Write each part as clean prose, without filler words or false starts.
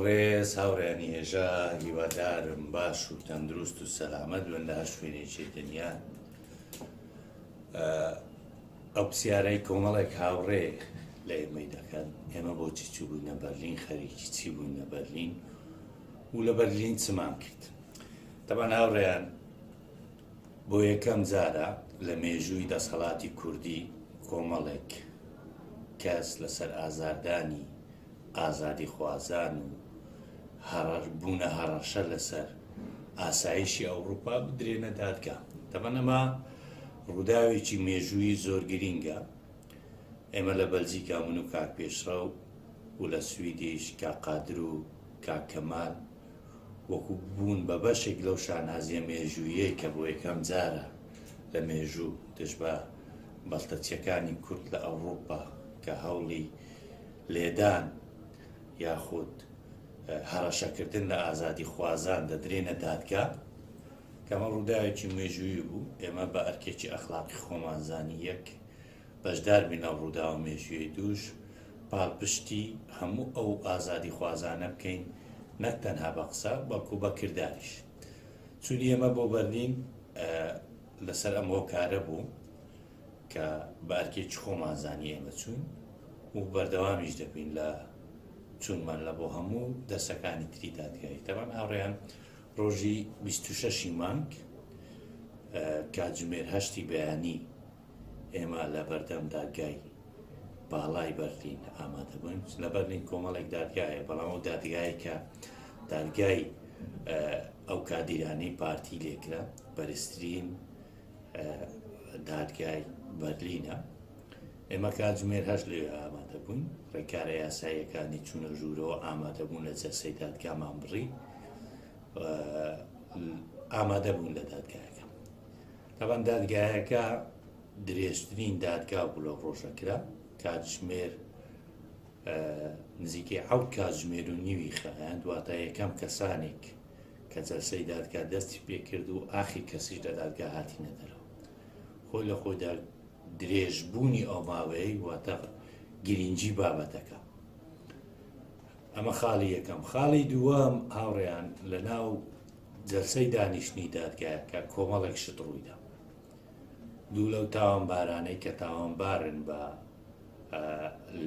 ڕێز هاوڕێیانی هێژا هیوادارم باش و تەندروست و سەلامەت بن لە هەر شوێنێکی دنیا. ئەو پرسیارەی کۆمەڵێک هاوڕێ لە ئێمەی دەکەن ئێمە بۆچی چووبووینە بەرلین خەریکی چی بووین لە بەرلین و لە بەرلین چمان کرد تەبان هاوڕێیان بۆ یەکەم جارە لە مێژووی دەسەڵاتی کوردی کۆمەڵێک کەس لەسەر ئازاردانی ئازادیخوازان و بوونە هەڕەشە لەسەر ئاسایشی ئەوڕوپا بدرێنە دادگا. تەبەن ئەمە ڕووداوێکی مێژوویی زۆر گرینگە. ئێمە لە بەلجیکا من و کاک پێشڕەو و لە سویدیش کاک قادر و کاک کەمال وەکو بوون بە بەشێک لەو شانازیە مێژوویەی کە بۆ یەکەم جارە لە مێژوو دژ بە بەڵتەچیەکانی کورد لە ئەوڕوپا کە هەوڵی لێدان یاخود هەڕەشەکردن لە ئازادیخوازان دەدرێنە دادگا، کە ئەمە ڕووداوێکی مێژوویی بوو، ئێمە بە ئەرکێکی ئەخلاقی خۆمان زانی یەک بەشدار بین لەم ڕووداوە مێژوویەی، دووش پاڵپشتی هەموو ئەو ئازادیخوازانە بکەین نەک تەنها بە قسە بەڵکو بە کرداریش. چوونی ئێمە بۆ بەرلین لەسەر ئەم هۆکارە بوو. کە بە ئەرکێکی خۆمان زانی ئێمە چووین و بەردەوامیش دەبین لە چوونمان لە بۆ هەموو دەسەکانی تری دادگایی. تەبان هاوڕێیان ڕۆژی 26 مانگ کاتژمێر هەشتی بەیانی ئێمە لە بەردەم دادگای باڵای بەرلین ئامادە بووین. لە بەرلین کۆمەڵێک دادگایە، بەڵام ئەو دادگایە کە دادگای ئەو کادیرانەی پارتی لێکرا بەرزترین دادگای بەرلینە. ئێمە کاتژمێر هەشت لەوێ ئامادە بووین، ڕێکارە یاساییەکانی چوونە ژوورەوە ئامادەبوون لە جەلسەی دادگامان بڕی، ئامادە بوون لە دادگایەکە. تەبان دادگایەکە درێژترین دادگا بوو لەو ڕۆژە کرا، کاتژمێر نزیکەی حەوت کاتژمێر و نیوی خایاند، واتە یەکەم کەسانێک کە جەلسەی دادگا دەستی پێکرد و ئاخیر کەسیش لە دادگا هاتینە دەرەوە. خۆی لە خۆیدا درێژبوونی ئەو ماوەیەی واتە گرینگی بابەتەکە. ئەمە خاڵی یەکەم. خاڵی دووەم هاوڕێیان لە ناو جەلسەی دانیشتنی دادگایەکە کۆمەڵێک شت ڕوویدا. دوو لەو تاوانبارانەی کە تاوانبارن بە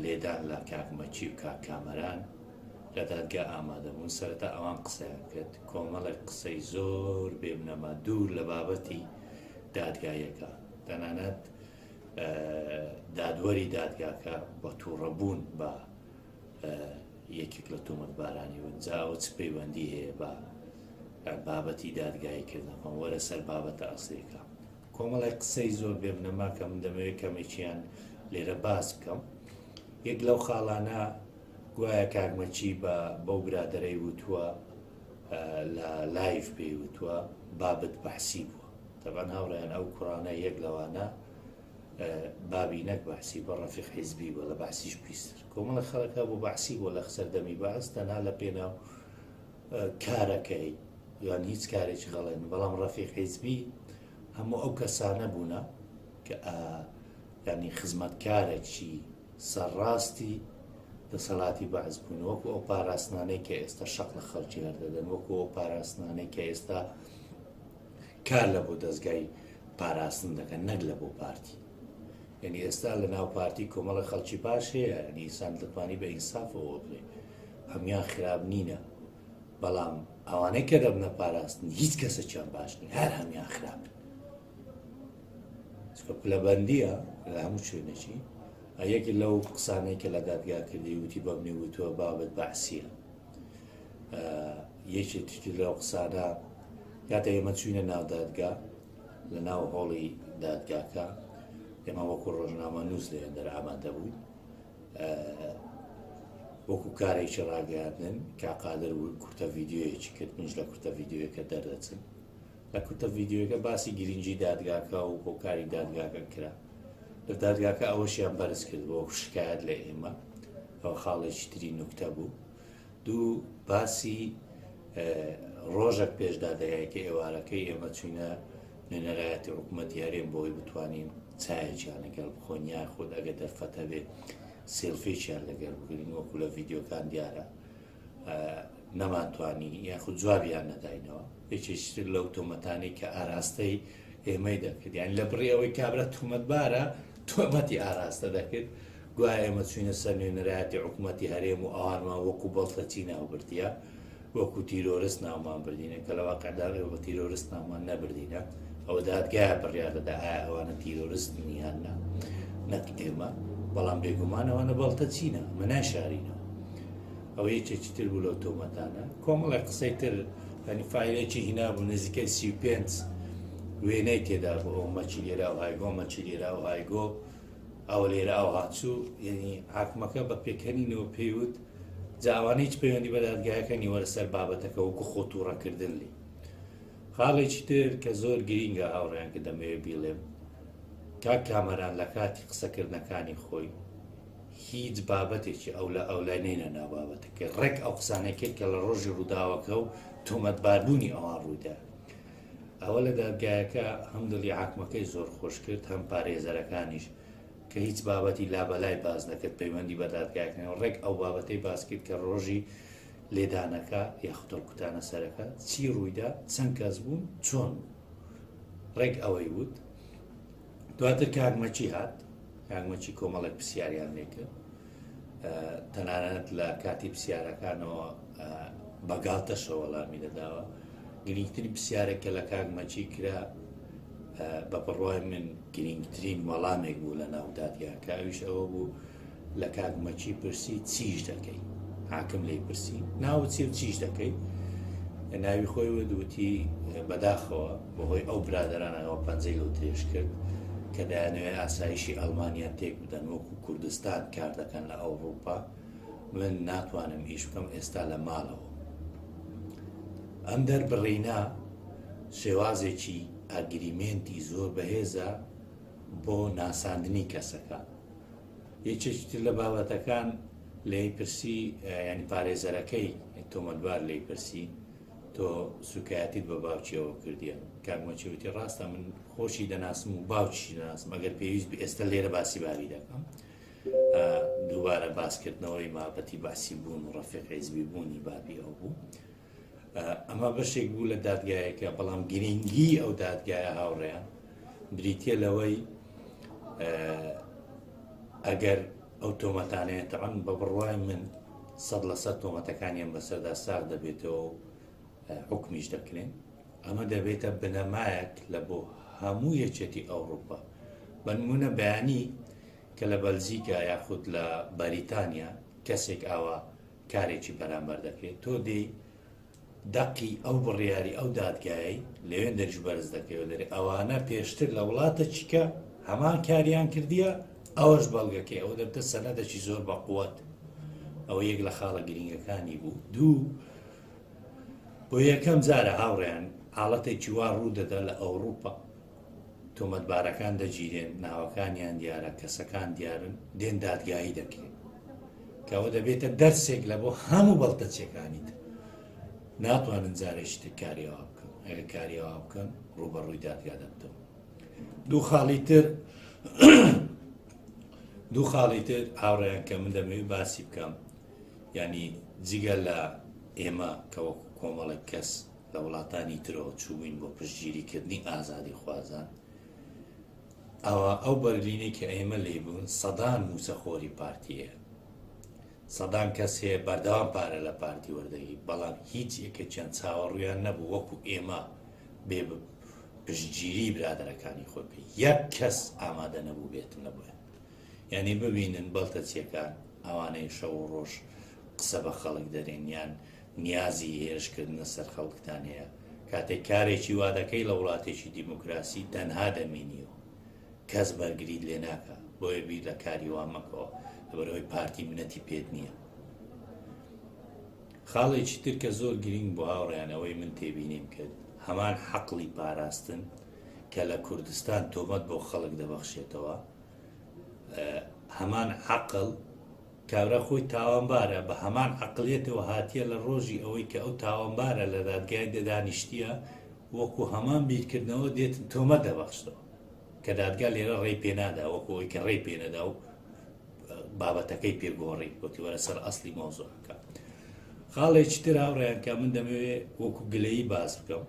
لێدان لە کاک مەکی و کاک کامەران لە دادگا ئامادەبوون، سەرەتا ئەوان قسەیان کرد، کۆمەڵێک قسەی زۆر بێبنەما دوور لە بابەتی دادگاییەکە، تەنانەت دادوەری دادگاکە بە تووڕەبوون بە یەکێک لە تۆمەتبارانی وت، جا ئەوە چ پەیوەندی هەیە بە بابەتی دادگاییکردنەکەم، وەرە سەر بابەتە ئەسڵیەکە. کۆمەڵێک قسەی زۆر بێبنەما کە من دەمەوێت کەمێکیان لێرە باس بکەم. یەک لەو خاڵانە گوایە کاک مەکی بە بەو برادەرەی وتووە لە live پێی وتووە بابت بەحسی بووە. تەبعەن هاوڕێیان ئەو کوڕانە یەک لەوانە بابی نەک بەعسی بە ڕەفیق حیزبی بووە لە بەعسیش پیستر. کۆمەڵێک خەڵک هەبوو بەعسی بووە لە سەردەمی بەعس تەنها لە پێناو کارەکەی یان هیچ کارێکی غەڵێن بەڵام ڕەفیق حیزبی هەموو ئەو کەسانە بوونە کە ینی خزمەتکارێکی سەرڕاستی دەسەڵاتی بەعس بوون وەکو ئەو پاراستنانەی کە ئێستا شەق لە خەڵکی هەردەدەن وەکو ئەو پاراستنانەی کە ئێستا کار لە بۆ دەستگای پاراستن دەکەن نەک لە بۆ پارتی یعنی ئێستا لە ناو پارتی کۆمەڵە خەڵکی باش هەیە یعنی ئینسان دەتوانی بە ئینسافەوە بڵێ هەموان خراپ نینە بەڵام ئەوانەی کە دەبنە پاراستن هیچ کەسێکیان باش نین هەر هەموان خراپن چونکە پلەبەندیە لە هەموو شوێنێکی یەکی لەو قسانەی کە لە دادگا کردی وتی بەمنی وتووە بابەت بەعسیە یەکێکی لەو قسانە کاتێ ئێمە چوینە ناو دادگا لە ناو هۆڵی دادگاکە ئێمە وەکو ڕۆژنامە نووس لە هێندەر ئامادە بووین وەکو کارێکی ڕاگەیاندن کا قادر کورتە ڤیددیوەیەکی کرد منش لە کورتە ڤیددیوەکە دەردەچن لە کورتە ڤیددیوەکە باسی گرنگی دادگاکە و هۆکاری دادگاکە کرا لە دادگاکە ئەوەشیان بەرز کرد بۆ شکایەت لە ئێمە ئەو خاڵێکی تری نوکتە بوو دوو باسی ڕۆژێک پێش دادگایەکە ئێوارەکەی ئێمە چوینە نوێنەرایەتی حکوومەتی هەرێم بۆی بتوانین چایەکیان لەگەڵ بخۆین یاخود ئەگەر دەرفەت هەبێ سێلفێکیان لەگەڵ بگرین وەکو لە ڤیدیۆکان دیارە. نەمانتوانی یاخود جوابیان نەداینەوە. یەکێکی تر لەو تۆمەتانەی کە ئاراستەی ئێمەی دەکرد، یانی لە بڕی ئەوەی کابرا تۆمەتبارە تۆمەتی ئاراستە دەکرد، گوایە ئێمە چوینە سەر نوێنەرایەتی حکوومەتی هەرێم و ئەوانمان وەکو بەڵتەچی ناوبردیە، وەکو تیرۆرست ناومان بردینە، کە لە واقعدا ئێوە بە تیرۆرست ناومان نەبردینە. ئەوە دادگایە بڕیار دەدا ئایا ئەوانە تیرۆرستن یان نا، نەک ئێمە. بەڵام بێگومان ئەوانە بەڵتەچینە، ئەمە نایشارینەوە. ئەوە یەکێکی تر بوو لەو تۆمەتانە. کۆمەڵێک قسەی تر، یانی فایلێکی هینابوو نزیکەی 35 وێنەی تێدا بوو، ئەو مەچی لێرا و هایگۆ، مەچی لێرا و هایگۆ، ئەوە لێرە ئەو هاتچوو. یعنی حاکمەکە بە پێکەنینەوە پێی وت جا ئەوانە هیچ پەیوەندی بە دادگایەکە نی، وەرە سەر بابەتەکە وەکو خۆ تووڕەکردن لێی. خاڵێکی تر کە زۆر گرینگە هاوڕێیان کە دەمەوێت بیڵێم، کاک کامەران لە کاتی قسەکردنەکانی خۆی هیچ بابەتێکی ئەولا ئەولای نەینە ناو بابەتەکەی، ڕێک ئەو قسانەی کرد کە لە ڕۆژی ڕووداوەکە و تۆمەتباربوونی ئەوان ڕوویدا. ئەوە لە دادگایەکە هەم دڵی حاکمەکەی زۆر خۆش کرد، هەم پارێزەرەکانیش کە هیچ بابەتی لابەلای باس نەکرد پەیوەندی بە دادگایەکەوە، ڕێک ئەو بابەتەی باس کرد کە ڕۆژی لێدانەکە یاخود هەڵکوتانە سەرەکە چی ڕوویدا، چەند کەس بوون، چۆن بوو، ڕێک ئەوەی وت. دواتر کاک مەکی هات، کاک مەکی کۆمەڵێک پرسیاریان لێکرد، تەنانەت لە کاتی پرسیارەکانەوە بە گاڵتەشەوە وەڵامی دەداوە. گرنگترین پرسیارێک کە لە کاک مەکی کرا بە بڕوای من گرنگترین وەڵامێک بوو لە ناو دادگاکە، ئەویش ئەوە بوو لە کاک مەکی پرسی چیش دەکەی؟ حاکم لێی پرسی ناوت چی و چیش دەکەی؟ ناوی خۆی وت، وتی بەداخەوە بەهۆی ئەو برادەرانەوە پەنجەی لۆ درێژ کرد کە دەیانەوێت ئاسایشی ئەڵمانیا تێک بدەن، وەکو کوردستان کار دەکەن لە ئەوڕوپا، من ناتوانم ئیش بکەم ئێستا لە ماڵەوە. ئەم دەربڕینە شێوازێکی ئاگریمێنتی زۆر بەهێزە بۆ ناساندنی کەسەکە. یەکێکی تر لە بابەتەکان لێی پرسی، یانی پارێزەرەکەی تۆمەتبار لێی پرسی تۆ سوکایەتیت بە باوکیەوە کردیە؟ کاک مەکی وتی ڕاستە من خۆشی دەناسم و باوکیشی دەناسم، ئەگەر پێویست بێ ئێستا لێرە باسی بابی دەکەم. دووبارە باسکردنەوەی مابەتی باسی بوون و ڕەفیق حیزبی بوونی بابی ئەو بوو. ئەمە بەشێک بوو لە دادگایەکە، بەڵام گرنگی ئەو دادگایە هاوڕێیان بریتە لەوەی ئەگەر ئەو تۆمەتانەیە تەعەن بە بڕوای من 100% تۆمەتەکانیان بەسەردا ساغ دەبێتەوە و حکمیش دەکرێن. ئەمە دەبێتە بنەمایەک لە بۆ هەموو یەکێتی ئەوروپا. بە نمونە بەیانی کە لە بەلجیکا یاخود لە بەریتانیا کەسێک ئاوا کارێکی بەرامبەر دەکرێت، تۆ دێی دەقی ئەو بڕیاری ئەو دادگایەی لەوێندەریش بەرز دەکەیەوە، دەرێ ئەوانە پێشتر لە وڵاتەکیکە هەمان کاریان کردیە، ئەوەش بەڵگەکەی، ئەوە دەبتە سەنەدێکی زۆر بەقوەت. ئەوە یەک لە خاڵە گرینگەکانی بوو. دوو، بۆ یەکەم جارە هاوڕێیان حاڵەتێکی وا ڕوو دەدا لە ئەوڕوپا، تۆمەتبارەکان دەگیرێن، ناوەکانیان دیارە، کەسەکان دیارن، دێن دادگایی دەکرێن، کە ئەوە دەبێتە دەرسێک لە بۆ هەموو بەڵتەچیەکانی تر. ناتوانن جارێکی تر کاری ئەوە بکەن، ئەگەر کاری ئەوە بکەن ڕووبەڕووی دادگا دەبتەوە. دوو خاڵی تر دوو خاڵی تر هاوڕێیان کە من دەمەوێت باسی بکەم، یعنی جگە لە ئێمە کە وەکو کۆمەڵێک کەس لە وڵاتانی ترەوە چووبووین بۆ پشتگیریکردنی ئازادیخوازان، ئەوە ئەو بەرلینەی کە ئێمە لێی بوون سەدان مووچەخۆری پارتی هەیە، سەدان کەس هەیە بەردەوام پارە لە پارتی وەردەگری، بەڵام هیچ یەکێکیان چاوەڕوویان نەبوو وەکو ئێمە بێ پشتگیری برادەرەکانی خۆی بکەن، یەک کەس ئامادە نەبوو بێتن لە بۆیان. یانی ببینن بەڵتەچیەکان ئەوانەی شەو و ڕۆژ قسە بە خەڵک دەرێن یان نیازی هێرش کردنە سەر خەڵکتان هەیە، کاتێک کارێکی وا دەکەی لە وڵاتێکی دیموکراسی تەنها دەمێنیەوە کەس بەرگریت لێ ناکا، بۆیە بیر لە کاری وا مەکەوە لەبەرئەوەی پارتی منەتی پێت نییە. خاڵێکی تر کە زۆر گرینگ بوو هاوڕێیان ئەوەی من تێبینیم کرد هەمان حەقڵی پاراستن کە لە کوردستان تۆمەت بۆ خەڵک دەبەخشێتەوە هەمان عەقڵ کابرا خۆی تاوانبارە بە هەمان عەقڵیەتەوە هاتیە لە ڕۆژی ئەوەی کە ئەو تاوانبارە لە دادگای دەدانیشتیە وەکو هەمان بیرکردنەوە دێتن تۆمەت دەبەخشتەوە کە دادگا لێرە ڕێی پێنادا وەکو ئەوەی کە ڕێی پێنەدا و بابەتەکەی پێگۆڕی وەتی وەرە سەر ئەسلی مەوزوعەکە. خاڵێکی تر هاوڕێیان کە من دەمەوێ وەکو گلەیی باس بکەم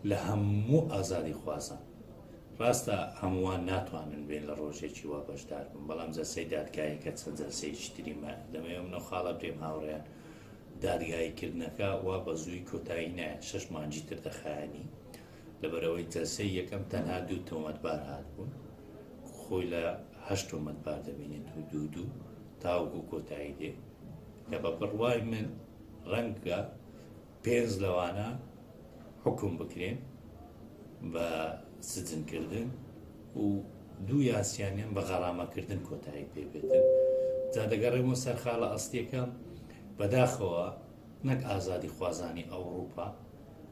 لە هەموو ئازادی خوازان ڕاستە هەمووان ناتوانن بێن لە ڕۆژێکی وا بەشدار بن بەڵام جەلسەی دادگایەکە چەند جەلسەیەکی تری مایە دەمەوێ من ئەو خاڵە برێم هاوڕێیان دادگایی کردنەکە وا بە زووی کۆتایی نایەت شەش مانگی تر دەخایەنی لەبەرئەوەی جەلسەی یەکەم تەنها دوو تۆمەتبار هاتبوون خۆی لە هەشت تۆمەتبار دەبینێت و دوو دوو تاوەکو کۆتایی دێ کە بە بڕوای من ڕەنگە پێنج لەوانە حوکم بکرێن بە سجنکردن و دوو یاسیانیان بە غەرامەکردن کۆتایی پێ بێتن جا دەگەڕێمەوە سەر خاڵە ئەسلیەکە بەداخەوە نەک ئازادی خوازانی ئەوروپا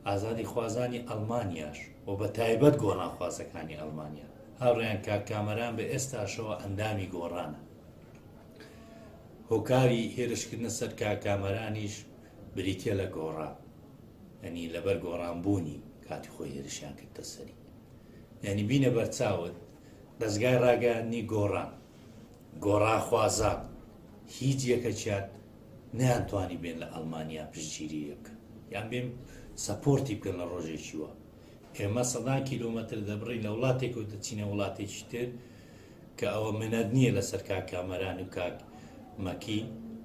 ئازادی خوازانی ئەڵمانیاش و بە تایبەت گۆڕانخوازەکانی ئەڵمانیا هاوڕێیان کاک کامەران بە ئێستاشەوە ئەندامی گۆڕانە هۆکاری هێرشکردنە سەر کاک کامەرانیش بریتیە لە گۆڕان یعنی لەبەر گۆڕان بوونی کاتی خۆی هێرشیان کردە سەری یعنی بینە بەرچاوت دەزگای ڕاگەیاندنی گۆڕان گۆڕانخوازان هیچ یەکەکیان نەیانتوانی بێن لە ئەڵمانیا پشتگیری لێ بکەن یان بێن support ی بکەن لە ڕۆژێکی وا ئێمە سەدان کیلۆمەتر دەبڕین لە وڵاتێک و دەچینە وڵاتێکی تر کە ئەوە منەت نییە لەسەر کاک کامەران و کاک مەکی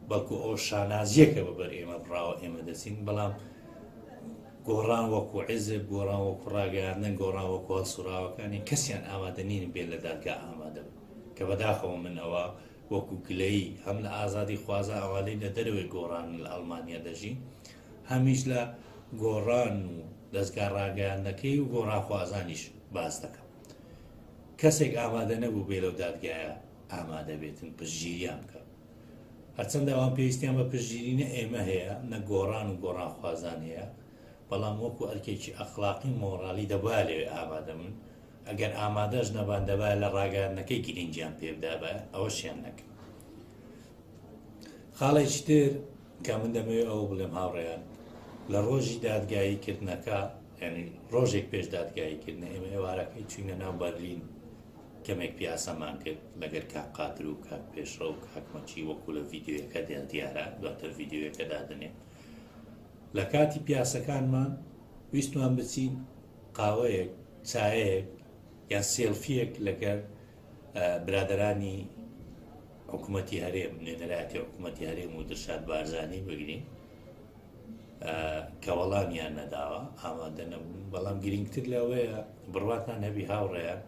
بەڵکو ئەوە شانازییەکە بە بەر ئێمە بڕاوە ئێمە دەچین بەڵام گۆڕان وەکو حیزب گۆڕان وەکو ڕاگەیاندن گۆڕان وەکو هەڵسوڕاوەکانی کەسیان ئامادە نین بێن لە دادگا ئامادە بن کە بەداخەوە من ئەوە وەکو گلەیی هەم لە ئازادی خوازە ئەوانەی لە دەرەوەی گۆڕان لە ئەڵمانیا دەژین هەمیش لە گۆڕان و دەزگا ڕاگەیاندنەکەی و گۆڕانخوازانیش باس دەکەم. کەسێک ئامادە نەبوو بێ لەو دادگایە ئامادە بێتن پشتگیریان بکە هەرچەندە ئەوان پێویستیان بە پشتگیری نە ئێمە هەیە نە گۆڕان و گۆڕانخوازان هەیە بەڵام وەکو ئەرکێکی ئەخلاقی مۆڕالی دەبایە لەوێ ئامادە بن ئەگەر ئامادەش نەبان دەبایە لە ڕاگەیاندنەکەی گرنگیان پێ بدابایە ئەوەشیان نەکرد خاڵێکی تر کە من دەمەوێت ئەوە بڵێم هاوڕێیان لە ڕۆژی دادگایی کردنەکە یعنی ڕۆژێک پێش دادگایی کردنە ئێمە ئێوارەکەی چوینە ناو بەرلین کەمێک پیاسەمان کرد لەگەر کاک قادر و کاک پێشڕە و کاک مەکی وەکو لە ڤیدیۆیەکە دیارە دواتر ڤیدیۆیەکە دادەنێم لە کاتی پیاسەکانمان ویستمان بچین قاوەیەک چایەک یان سێلفیەک لەگەر برادەرانی حکوومەتی هەرێم نوێنەرایەتی حکوومەتی هەرێم و دڵشاد بارزانی بگرین کە وەڵامیان نەداوە ئامادە نەبوون بەڵام گرنگتر لەوەیە بڕواتان هەبی هاوڕێیان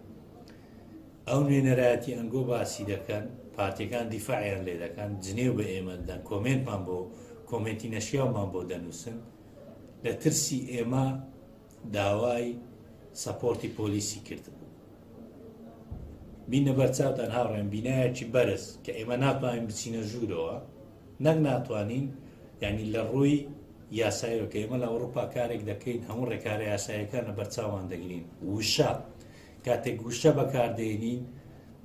ئەو نوێنەرایەتی ئەنگۆ باسی دەکەن پارتیەکان دیفاعیان لێ دەکەن جنێو بە ئێمە دەن کۆمێنتمان بۆ کۆمێنتی نەشیاومان بۆ دەنووسن لە ترسی ئێمە داوای support ی پۆلیسی کردبوو. بینە بەرچاوتان هاوڕێن بینایەکی بەرز کە ئێمە ناتوانین بچینە ژوورەوە نەک ناتوانین یعنی لە ڕووی یاسایەوە کە ئێمە لە ئەوروپا کارێک دەکەین هەموو ڕێکارە یاسایەکان لە بەرچاوان دەگرین وشە کاتێک وشە بەکاردێنین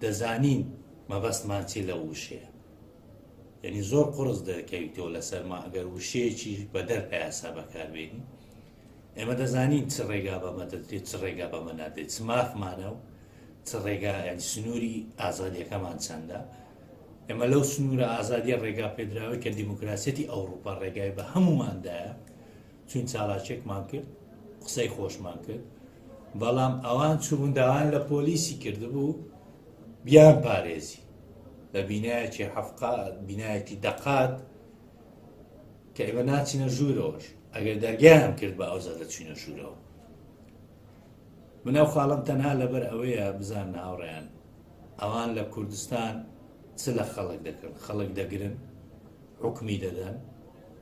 دەزانین مەبەستمان چی لە وشەیە یعنی زۆر قرس دەکەویتەوە لەسەرما ئەگەر وشەیەکی بەدەر لە یاسا بەکاربێنین ئێمە دەزانین چ ڕێگا بەمە دەدرێت چ ڕێگا بەمە نادرێت چ مافمانە و چ ڕێگا یعنی سنووری ئازادیەکەمان چەندە ئێمە لەو سنوورە ئازادیە ڕێگا پێدراوی کە دیموکراسیەتی ئەوروپا ڕێگای بە هەموماندایە چون چالاکێکمان کرد قسەی خۆشمان کرد بەڵام ئەوان چوون داوایان لە پۆلیسی کردبوو بیان پارێزی لە بینایەکی حەفقات بینایەکی دەقات کە ئێمە ناچینە ژوورەوەش ئەگەر دەرگایان کرد بە ئەوزا دەچینە ژوورەوە من ئەو خاڵم تەنها لەبەر ئەوەیە بزان هاوڕێیان ئەوان لە کوردستان چ لە خەڵک دەکەن خەڵک دەگرن حکمی دەدەن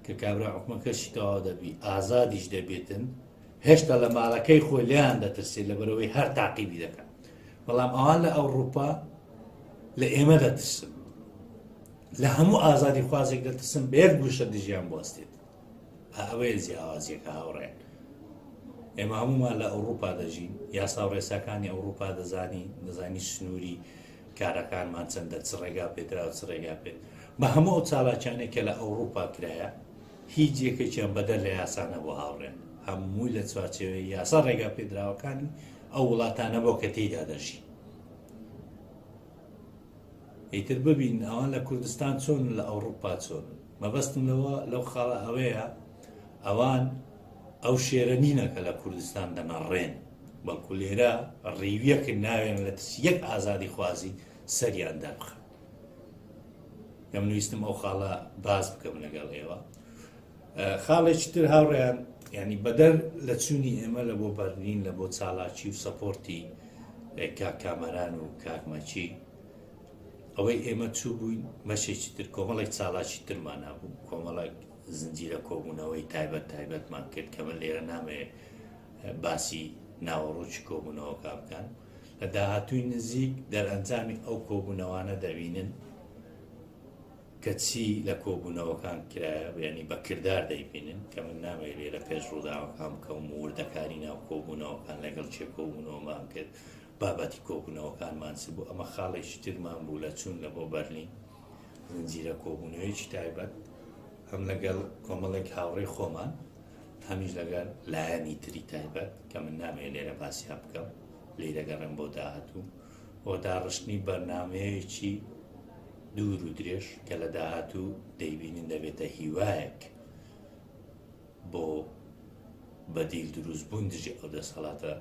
کە کابرا حکومەکەشی تەواو دەبی ئازادیش دەبێتن هێشتا لە ماڵەکەی خۆی لێیان دەترسێت لەبەرەوەی هەر تاقیبی دەکەن بەڵام ئەوان لە ئەوروپا لە ئێمە دەترسن لە هەموو ئازادی خوازێک دەترسن بە یەک گوشە دژیان بوەستێت ئەوەیە جیاوازیەکە هاوڕێن ئێمە هەمومان لە ئەوروپا دەژین یاسا و ڕێساکانی ئەوروپا دەزانی دەزانی سنووری کارەکانمان چەندە چ ڕێگا پێدرا و چ ڕێگا پێ بە هەموو ئەو چالاکیانێک کە لە ئەوروپا کرایە هیچ یەکێکیان بەدەر لە یاسا نەبوو هاوڕێن هەمووی لە چوارچێوەی یاسا ڕێگا پێدراوەکانی ئەو وڵاتانە بۆ کە تێیدا دەژی. ئیتر ببین ئەوان لە کوردستان چۆنن لە ئەوڕوپا چۆنن. مەبەستم لەوە لەو خاڵە ئەوەیە ئەوان ئەو شێرە نینە کە لە کوردستان دەنەڕێن بەڵکو لێرە ڕیویەکن ناوێن لە ترسی یەک ئازادیخوازی سەریان دەربخەن. من ویستم ئەو خاڵە باس بکەم لەگەڵ ئێوە. خاڵێکی تر هاوڕێیان یعنی بەدەر لە چوونی ئێمە لە بۆ بەرلین لە بۆ چالاکی و سەپۆرتی کاک کامەران و کاک مەکی ئەوەی ئێمە چوو بووین بەشێکی تر کۆمەڵێک چالاکی ترمان هەبوو کۆمەڵێک زنجیرە کۆبوونەوەی تایبەت تایبەتمان کرد کە من لێرە نامەوێت باسی ناوەڕۆکی کۆبوونەوەکە بکەن لە داهاتووی نزیک دەرئەنجامی ئەو کۆبوونەوانە دەبینن کە چی لە کۆبوونەوەکان کرایە یانی بە کردار دەیبینن کە من نامەوێت لێرە پێش ڕووداوەکان بکەوم و وردەکاری ناو کۆبوونەوەکان لەگەڵ کێ کۆبوونەوەمان کرد بابەتی کۆبوونەوەکانمان چ بوو ئەمە خاڵێکی ترمان بوو لە چوون لە بۆ بەرلین زنجیرە کۆبوونەوەیەکی تایبەت هەم لەگەڵ کۆمەڵێک هاوڕێی خۆمان هەمیش لەگەڵ لایەنی تری تایبەت کە من نامەوێت لێرە باسیان بکەم لێی دەگەڕێم بۆ داهاتوو بۆ داڕشتنی بەرنامەیەکی دوور و درێژ کە لە داهاتوو دەیبینن دەبێتە هیوایەک بۆ بەدیل دروست بوون دژی ئەو دەسەڵاتە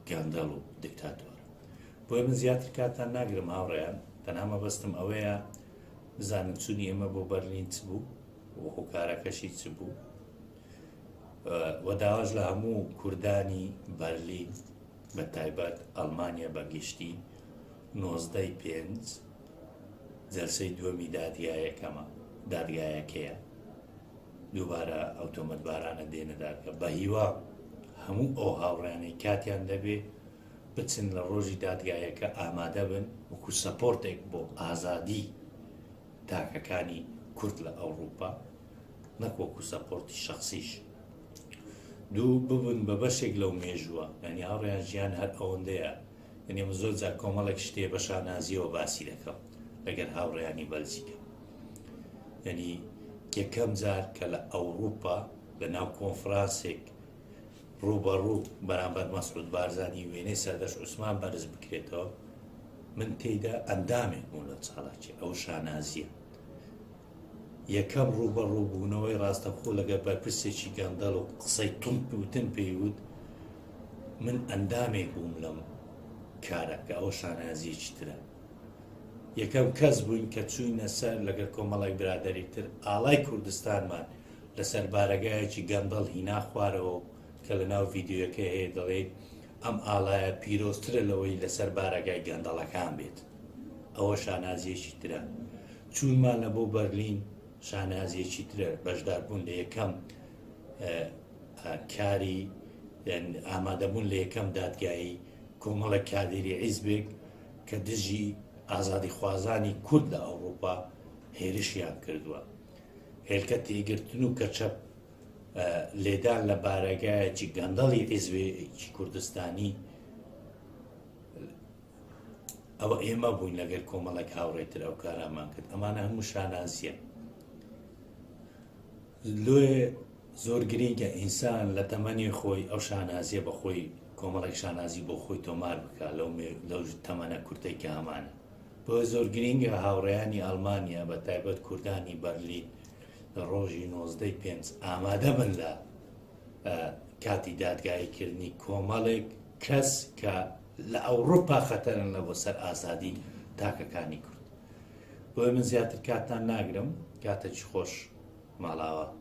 گەندەڵ و دکتاتۆرە. بۆیە من زیاتر کاتتان ناگرم هاوڕێیان، تەنها مەبەستم ئەوەیە بزانن چوونی ئێمە بۆ بەرلین چ بوو و هۆکارەکەشی چ بوو و داواش لە هەموو کوردانی بەرلین بە تایبەت ئەڵمانیا بە گشتی 19 ی پێنج جەلسەی دووەمی دادگایەکەمە دادگایەکەیە دووبارە ئەو تۆمەتبارانە دێنە دادگا بە هیوا هەموو ئەو هاوڕیانەی کاتیان دەبێ بچن لە ڕۆژی دادگایەکە ئامادە بن وەکو سەپۆرتێک بۆ ئازادی تاکەکانی کورد لە ئەوڕوپا نەک وەکو سەپۆرتی شەخسیش دوو ببن بە بەشێک لەو مێژووە یعنی هاوڕیان ژیان هەر ئەوەندەیە یعنی من زۆر جار کۆمەڵێک شتێ بە شانازیەوە باسی دەکەم لەگەر هاوڕێیانی بەلجیکا یعنی یەکەم جار کە لە ئەوروپا لە ناو کۆنفرانسێک ڕووبەڕوو بەرامبەر مەسعود بارزانی وێنەی سەردەشت عوسمان بەرز بکرێتەوە من تێیدا ئەندامێک بووم لەو چالاکیە ئەو شانازیە یەکەم ڕووبەڕوو بوونەوەی ڕاستەخۆ لەگەر بەرپرسێکی گەندەڵ و قسەی توند وتن پێی وت من ئەندامێک بووم لەم کارە کە ئەوە شانازیەکی ترە یەکەم کەس بووین کە چووینە سەر لەگەر کۆمەڵێک برادەری تر ئاڵای کوردستانمان لەسەر بارەگایەکی گەندەڵ هینا خوارەوە و کە لە ناو ڤیدیۆیەکە هەیە دەڵێت ئەم ئاڵایە پیرۆزترە لەوەی لەسەر بارەگای گەندەڵەکان بێت ئەوە شانازیەکی ترە چوونمان لە بۆ بەرلین شانازیەکی ترە بەشداربوون لە یەکەم کاری ئامادەبوون لە یەکەم دادگایی کۆمەڵێک کادیری حیزبێک کە دژی ئازادیخوازانی کورد لە ئەوڕوپا هێرشیان کردووە. هێلکە تێگرتن و کەچەپ لێدان لە بارەگایەکی گەندەڵی حیزبێکی کوردستانی ئەوە ئێمە بووین لەگەر کۆمەڵێک هاوڕێتر ئەو کارامان کرد ئەمانە هەموو شانازیە لۆیە زۆر گرینگە ئینسان لە تەمەنی خۆی ئەو شانازیە بە خۆی کۆمەڵێک شانازی بۆ خۆی تۆمار بکا لەو لەو تەمەنە کورتەی کە هەمانە بۆیە زۆر گرینگە هاوڕێیانی ئەڵمانیا بە تایبەت کوردانی بەرلین لە ڕۆژی نۆزدەی پێنج ئامادە بن لە کاتی دادگاییکردنی کۆمەڵێک کەس کە لە ئەوروپا خەتەرن لە بۆ سەر ئازادی تاکەکانی کورد بۆیە من زیاتر کاتتان ناگرم کاتێکی خۆش ماڵاوا.